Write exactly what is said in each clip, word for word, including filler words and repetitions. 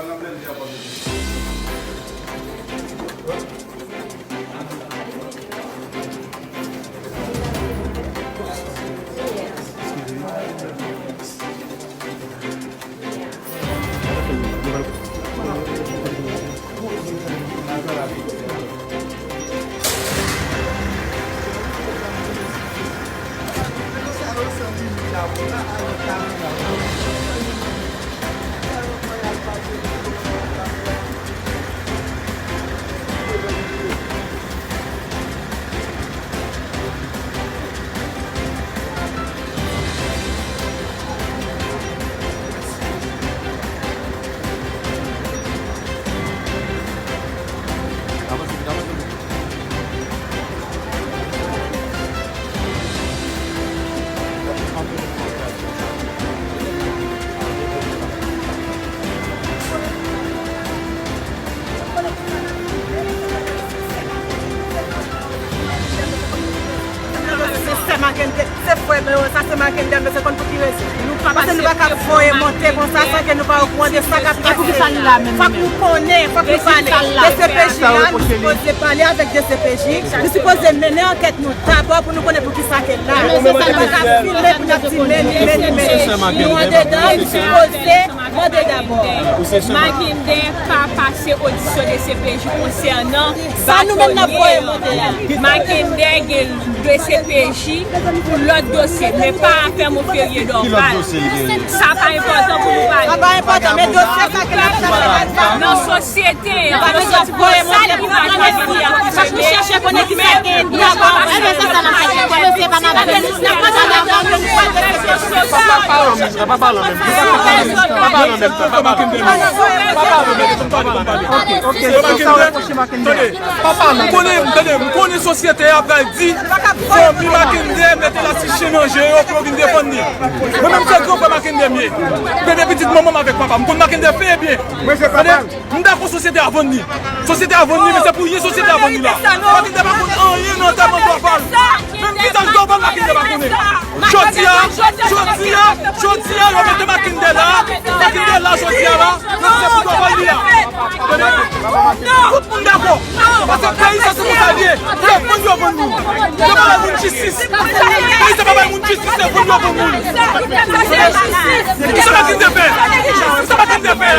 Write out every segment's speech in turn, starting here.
Se sè Mackendy, se frè mwen yo, sa se Mackendy, mesye konn pou ki rezon. Paske nou pa ka voye monte konsa san ke nou pa okouran de sa k ap pase. Fòk nou konnen, fòk nou pale. D C P J la, nou sipoze pale avèk D C P J, nou sipoze mennen ankèt nou dabò pou nou konnen pou ki sa ke l la. Nou pa ka filme pou n ap di men li, men li, men li. Nou andedan, nou sipoze mande dabò. Mackendy pa pase odisyon D C P J konsènan batonye an. Mackendy gen D C P J pou lòt dosye, men pa afè Monferrier Dorval. Sa pa enpòtan pou nou pale. Sa pa enpòtan, men dosye sa ke n ap chache la. Nan sosyete an, nan sa l imaj Mackendy ap fonksyone. Fòk nou chèche konnen ki sa ki gen dwa. Eske se sa n ap fè? Eske se pa n ap fè? N ap pale ankò, nou pa de sèt. Pa pale menm. Pa pale menm. Pa pale menm. Pa pale menm. Pa pale menm. Ok, ok. Tande, m konnen, tande, m konnen sosyete a pral di fanmi Mackendy mete lasichen nan je yo pou yo vin defann li. Mwen menm se gran frè Mackendy m ye. Pede pitit manman m avèk papa m. M konn Mackendy fè byen. Tande, m dakò sosyete a vann li. Sosyete a vann li, men se pou ryen sosyete a vann li la. Mackendy pa konn anyen nan antèman Dorval. Menm ki sa Dorval Mackendy pa konnen. Jodi a, jodi a, jodi a, yo mete Mackendy la. Mackendy la, jodi a la. Yo se pou Dorval li a. Tande? Tout moun dakò. Paske peyi sa se konsa l ye. Se vann yo vann nou. Yo pa bay moun jistis. Peyi sa pa bay moun jistis, se vann yo vann moun. Tande? Kisa Mackendy fè? Kisa Mackendy fè?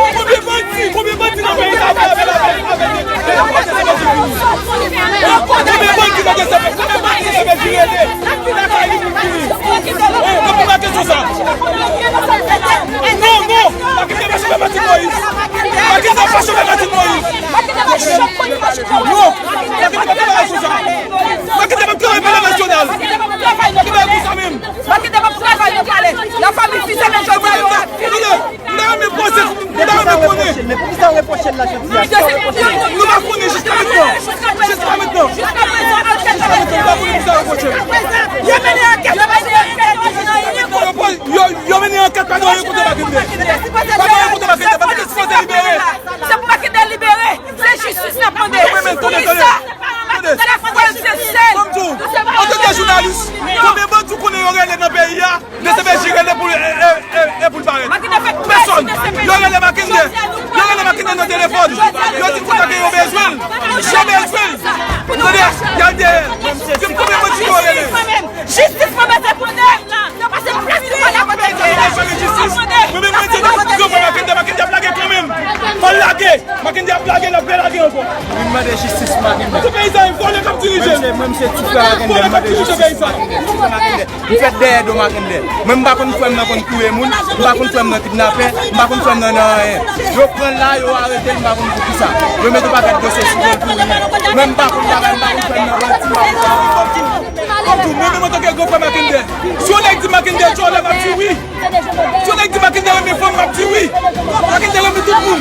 Konbyen bandi, konbyen bandi nan peyi sa ap lave, lave, lave, lave, lave, lave, lave, lave, konbyen bandi nan D C P J, konbyen bandi nan D C P J rele? Lakay li pou vini. Ou konprann kesyon sa? Non, non, Mackendy pa chèche Martine Moïse. Mackendy pa chèche Martine Moïse. Non, Mackendy pa travay sou sa. Mackendy pa travay pou lè nasyonal. Mackendy pa travay pou sa menm. Mackendy pa travay nan palè. Lafanmi Fizemen jodi a yo ap fini. M ta renmen poze, m ta renmen konnen. Men poukisa w repwoche l la jodi a? Kisa w repwoche l? Nou pa konnen jiska mentnan. Jiska mentnan. Jiska mentnan, nou pa konnen kisa w repwoche l. Yo mennen ankèt, yo pa di anyen. Yo, yo mennen ankèt, pa gen anyen kote Mackendy. Pa gen anyen kote Mackendy, Mackendy sipoze libere. Se pou Mackendy libere. Se jistis n ap mande. Wi, men tande, tande. Tande. Frè m, se sèl. Ban m di w, antanke jounalis, konbyen bandi w konnen yo rele nan peyi a? D C P J rele pou, e, e, e, e pou l parèt. Pèsòn. Yo rele Mackendy. Yo rele Mackendy nan telefòn. Yo di konsa ke yo bezwen l. Yo bezwen l. Tande, y al dèyè. Konbyen bandi yo rele? Jistis mwen bezwen pou nou. Pase plas li pa la kote l ye a. Mwen menm mwen di nou, yo fè Mackendy, Mackendy ap lage kanmenm. Fò l lage. Mackendy ap lage, l ap relage ankò. Vin mande jistis pou Mackendy. Tout peyi sa, e vòlè k ap dirije l. Mwen se, mwen se ti frè Mackendy, m mande jistis pou Mackendy. M fèt dèyè do Mackendy. Mwen m pa konn frè m nan konn touye moun, m pa konn frè m nan kidnapè, m pa konn frè m nan nan anyen. Yo pran l la, yo arete l, m pa konn pou kisa. Yo mete yon pakèt dosye sou do l pou li. Mwen m pa konn bagay, m pa konn frè m nan bandi, m pa konn bagay. Mwen menm antanke gran frè Mackendy, si yon nèg di Mackendy djòlè, m ap di wi. Si yon nèg di Mackendy renmen fanm, m ap di wi. Mackendy renmen tout moun.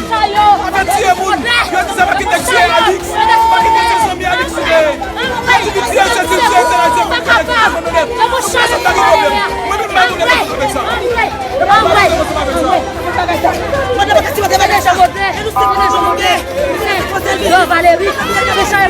Ap tiye moun. Yo di sa Mackendy tiye Alix. Mackendy se zanmi Alix li ye. Yo di li tiye sesi, tiye sela, tiye moun, tiye moun onèt. Pèsòn pa gen pwoblèm. Mwen menm m pa gen pwoblèm avèk sa. Mwen pa gen pwoblèm avèk sa. Yo, Valérie, se sa yo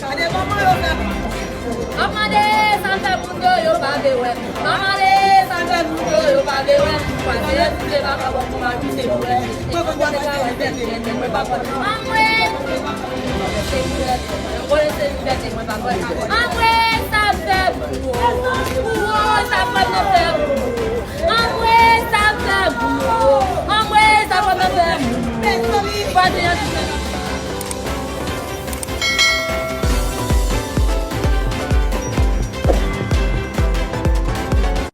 Gade kòman yo fè. M ap mande sa l fè moun yo, yo pa vle wè. M ap mande sa l fè moun yo, yo pa vle wè. Kwaze yo di se pa kapab pou mari se pou wè. Mwen konn bagay sa yo fè, mwen pa konn. Anmwe! Mwen se libète, mwen pa konn. Anmwe, sa fè Woy, sa fè m nan fè m. Anmwe, sa fè m. Anmwe, sa fè m nan fè m. Mezanmi, pa de yon